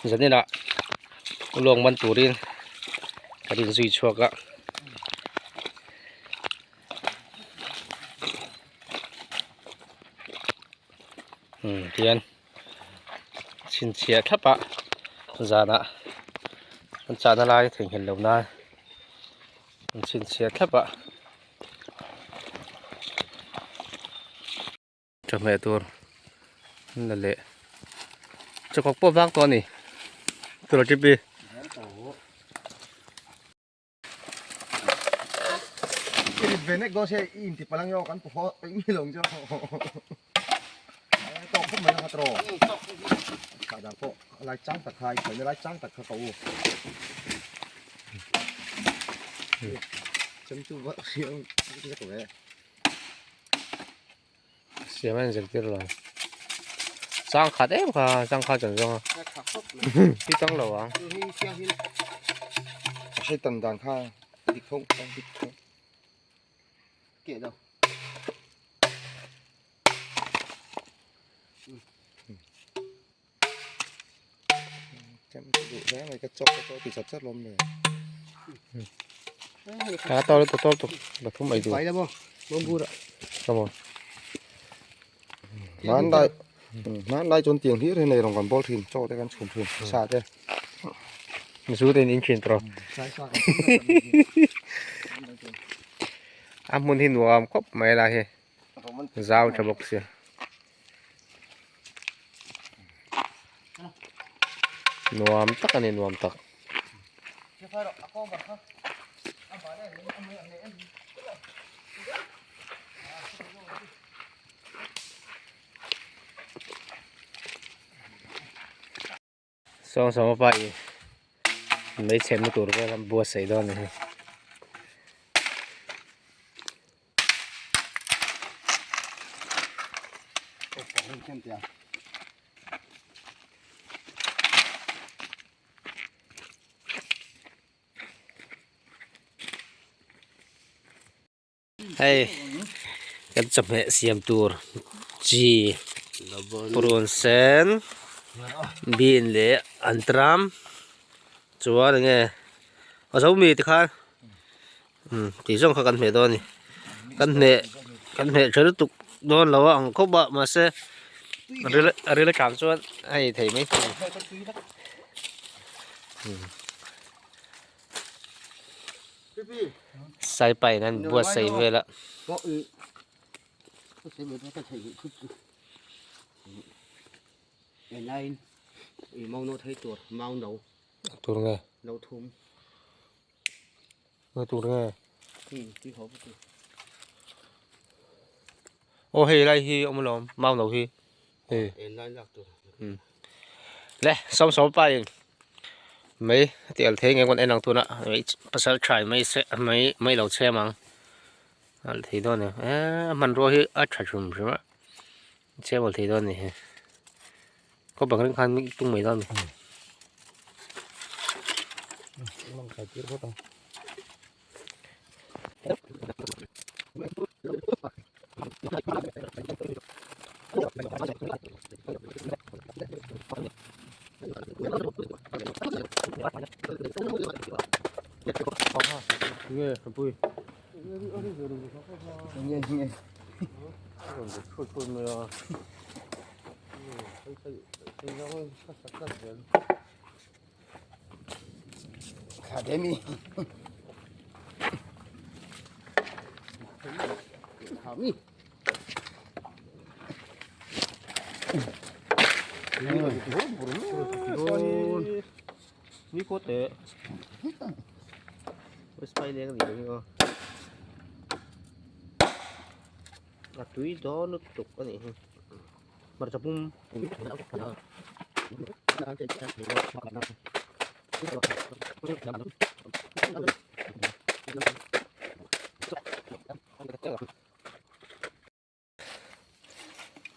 Zaninah lawng man turin kan inzui chhuak a. Umm tihian chhinchhiah thlap a zanah an chahna lai theihnghilh loh nan an chhinchhiah thlap a. Chawhmeh tur an la leh chawkawk pawh vak tawh a ni tur a tip i. Siam a inzirtir lo. Chang khat em kha chang kha chuan zawng a. Hi chang lo ang. A hre tam dan kha dik tho dik tho. Keh lo. Chem chu duh hle mai ka chawk ka chawk ti chat chat lawm le. A to to to to pathum ei duh. Pai la maw bawmbura. Come on. Hman lai hman lai chuan tiang hlir hi nei rawn kan bawl thin chaw te kan chhum thin sa te. Zu te in in thin tawh. A hmun hi nuam khawp mai lai hi. Zau tha bawk sia. Nuam tak a ni nuam tak. Sawng sawma pa i mei chhemna tur vel an buatsaih dawn a ni. Hei kan chawhmeh siam tur chi purun sen bean leh antram chuan enge a zo mi tikhan umm tih zawng kha kan hmeh dawn a ni kan hmeh kan hmeh tha lutuk dawn lo a ang khawp a mahse a ril a tang chuan a ei thei mai thei. Saipai in an buatsaih vel a. Tur nge? Tur nge? Aw hei lai hi awm alawm mau no hi hei le sawm sawm pa in mai a ti al thei nge kawn en ang tuna mai pasal tha mai se mai mai lo chhem ang al thei dawn e a hmanrua hi a tha hrim hrim a chhem al thei dawn a ni hi khaw bang reng khan tung mai dawn a ni. A tui dawn lutuk a nih hi hmarcha pum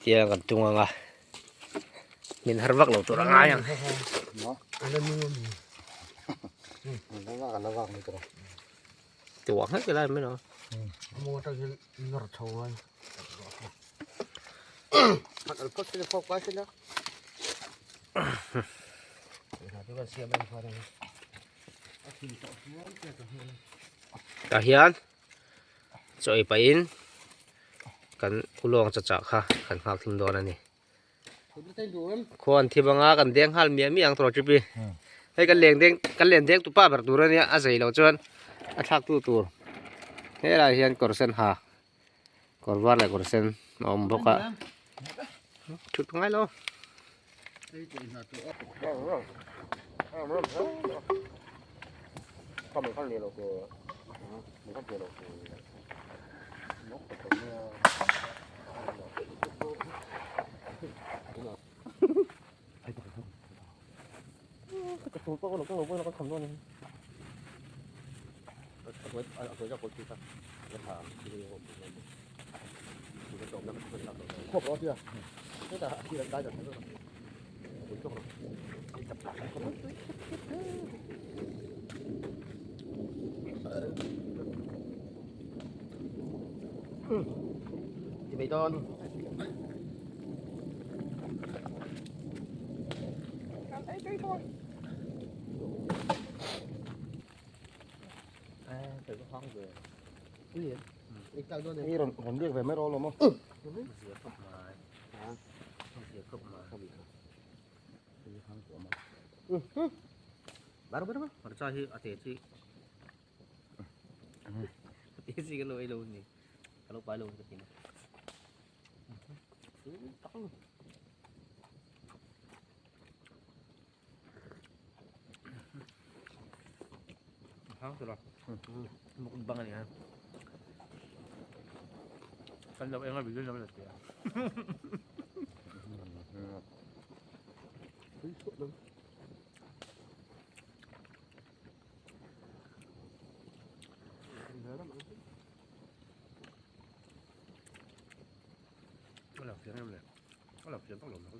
tiang kan tung ang a min har vak lo tur a ngai ang. Tuah nghet lai mai lo. Tah hian chaw ei pahin kan ulawng chaw chah kha kan nghak thim dawn a ni. Khua an thim anga kan deng nghal miah miah ang tawh trip hi. Hei kan leng deng kan len deng tupa ber tur a nia a zei loh chuan a thlak tu tur helaiah hian kawr sen ha kawr var leh kawr sen a awm bawk a thut ngai lo. Hei rawn rawn biak ve mai rawh alawm aw. Mukbang ani a kan lo enga video lo la tia a lo fiang em le a lo fiang vak lo mai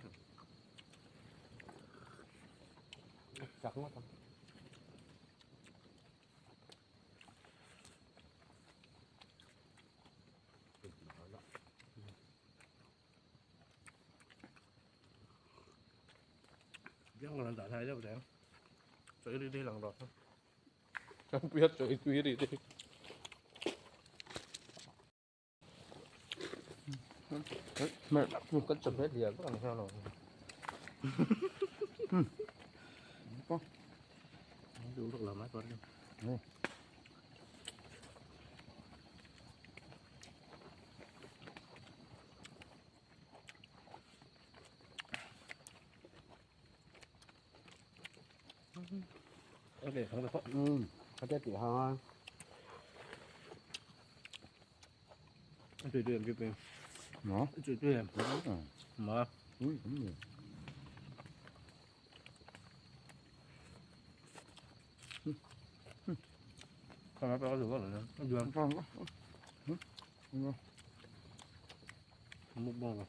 Chak ngawt ang. Biang ran dah thai deuh reng. Chaw ri ri lang rawh. Kan puia chaw i tui ri ri. Kan chawhmeh lian vak ang hian awm. Duh vak lo mai pawh ni. Nó. Mà. Ui, cũng nhiều. Không có được rồi nó vừa Ngon quá. Ngon. mukbang.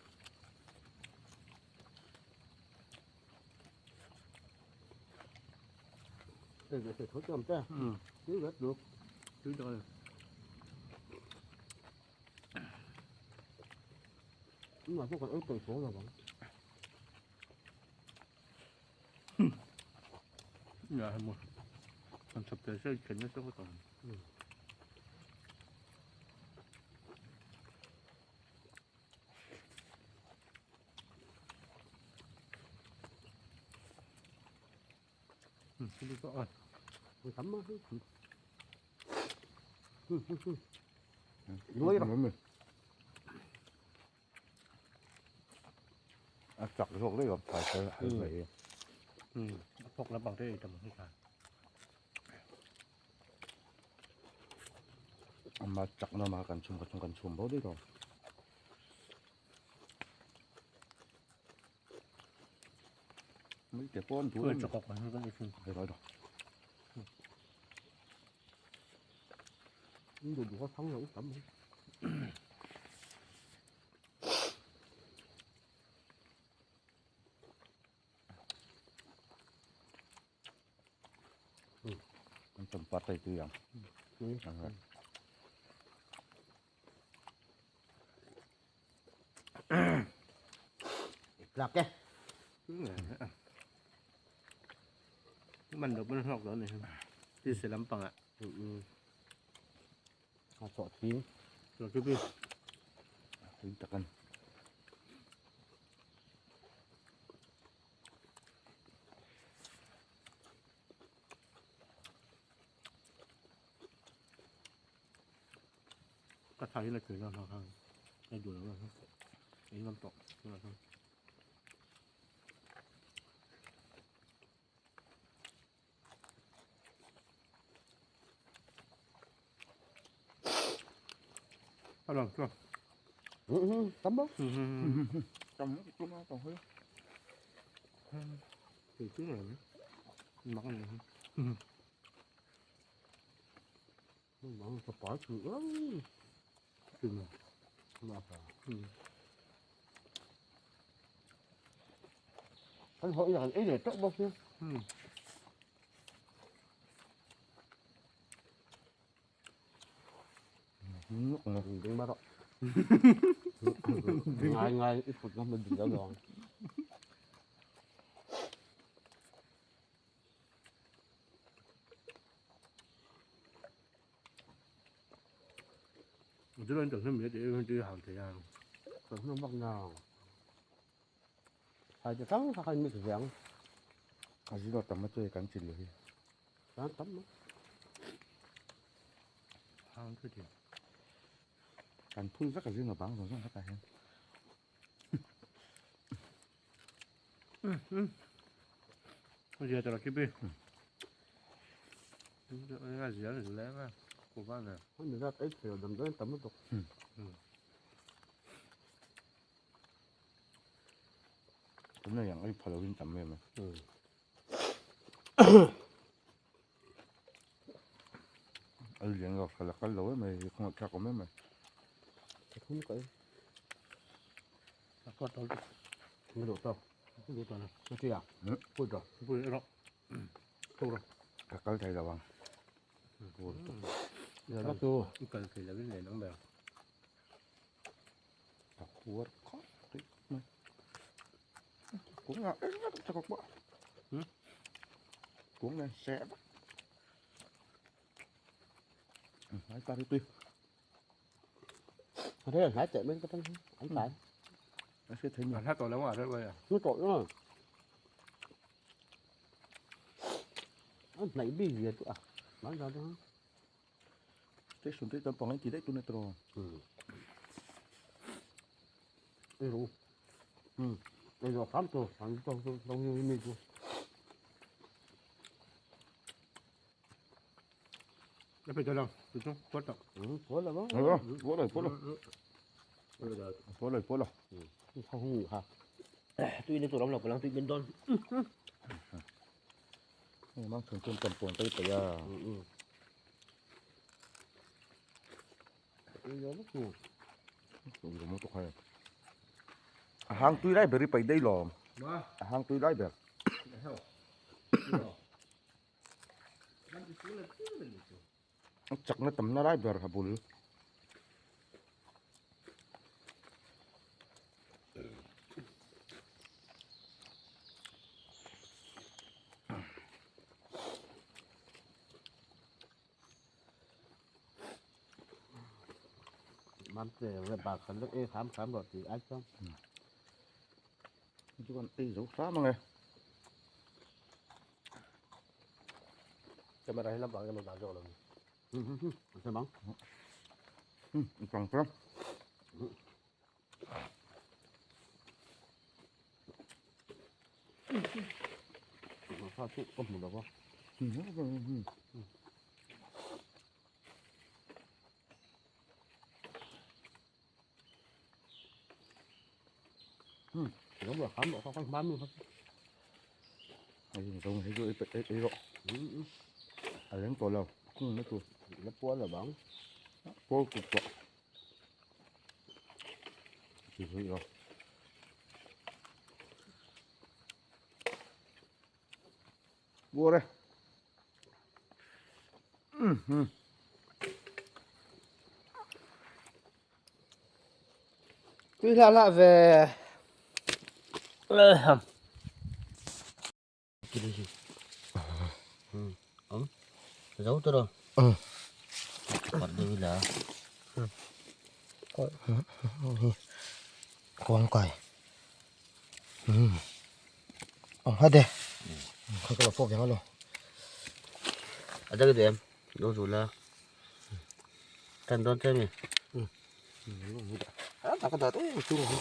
Để để thốt cho ta. Ừ. Cứ rất được. Thứ rồi. Nhưng mà không còn ớt từ số rồi bọn. Dạ một. Còn sập tới sẽ chuyển nó sẽ có tổng. Ừ, cái đó rồi. Mình tắm á. Nuôi rồi. À, chặt ruột đấy gặp phải phải phải. Ừ, phok là bằng cái tầm cái cả. Mà chặt nó mà cần chung cần chung bố đấy rồi. Mấy cái con thú Ôi, cho cọc nó vẫn được. Rồi rồi. Cũng được có sống rồi cũng tắm. Con chầm bát tay tươi à. Lạc kìa. Man lo pawn hlawk lo ni. Tise lampangah. A chawh thing. Chawh chu pi. Tui tak a ni. Ka thai hi la tui lo hlauh khan ka duh lo a in lam tawh tunah chuan. Hello, cho. Tắm đó. Tắm nó còn hơi. Thì chứ này mặc này. Nó bỏ chữ lắm. Chừng. Mà phải. Anh hỏi là ấy để tóc bóc nhá. Nước này. Đừng bắt đó. Ngay ngay ít phút nó mình đừng ra rồi. 我知道你整天没得这行这样。 Tưởng nó bắt nào. Hai cái trắng hai mươi cái vàng. À gì đó tắm mà chơi cắn chịu rồi. Đó tắm đó. Hàng cái gì? Cắn phun rất là riêng ở báng rồi rất là hay. Bây giờ là cái gì? Cái gì đó là lẽ mà. Của bạn này. Nó ra ít thì đầm đến tắm nó tục. Cũng là dạng ấy phải là tắm mềm mà. Ấy dạng rồi phải là cái lỗi mày không phải có mấy mày. Không có. Có tao. Nó đủ tao. Không đủ tao này. Nó chưa à? Ui rồi. Không đủ rồi. Không rồi. Cái thầy là bằng. Giờ bắt tu. Cần phải là cái này nó mềm. Cuốn khó. Cuốn ngọt cho các bạn. Cuốn này sẽ bắt. Hãy ta đi tuy. Thế là hãy chạy bên cái thân anh phải. Nó sẽ thấy nhiều. Hát tổ lắm à, rất vậy à. Nó trội nữa. Nó nãy bị gì à? Nói ra đó. Thế xuống tới tấm bằng anh chỉ đấy tôi này trò. Đây rồi. Đây rồi khám tôi, khám tôi tôi tôi như mình tôi. Nó phải cho đâu, tôi không có đâu. Có là đó. Có rồi, có rồi. Có rồi, có rồi. Không ngủ hả? Tuy nó tụi nó là tuy bên đôn. Mang thường cơm cầm cuồng tới tới à. Hàng tuy đấy beri phải đây lò. Hàng tuy đấy beri. Chắc nó tầm nó đấy beri hả bul. มันเจอระบาดขันเล็กเอ้สามสามรถสี่ไอ้จ้อง Chứ còn đi dấu phá mà nghe. จะมาได้ลำบากจะมาบากจอเลย ใช่มั้ง Còn không? ข้าวชุบก็หมดแล้วก็ แล้วแบบขันบอกเขาค่อยบ้านมึงครับ Đây rồi, thấy rồi, thấy rồi. À đến tổ lầu, cũng nó tổ. แล้วปวดหรือบ้าง Vô cục cọ. Thì thấy rồi. Vô đây. Tuy là lại về Awm. Zo tawh rawh. Parh deuh ila. Kawngkai. Ang hat e. Kha ka lo fawk veng alo. A dang em. Lo zu la. Tan dawn che mi. A tak a dat em chung hi.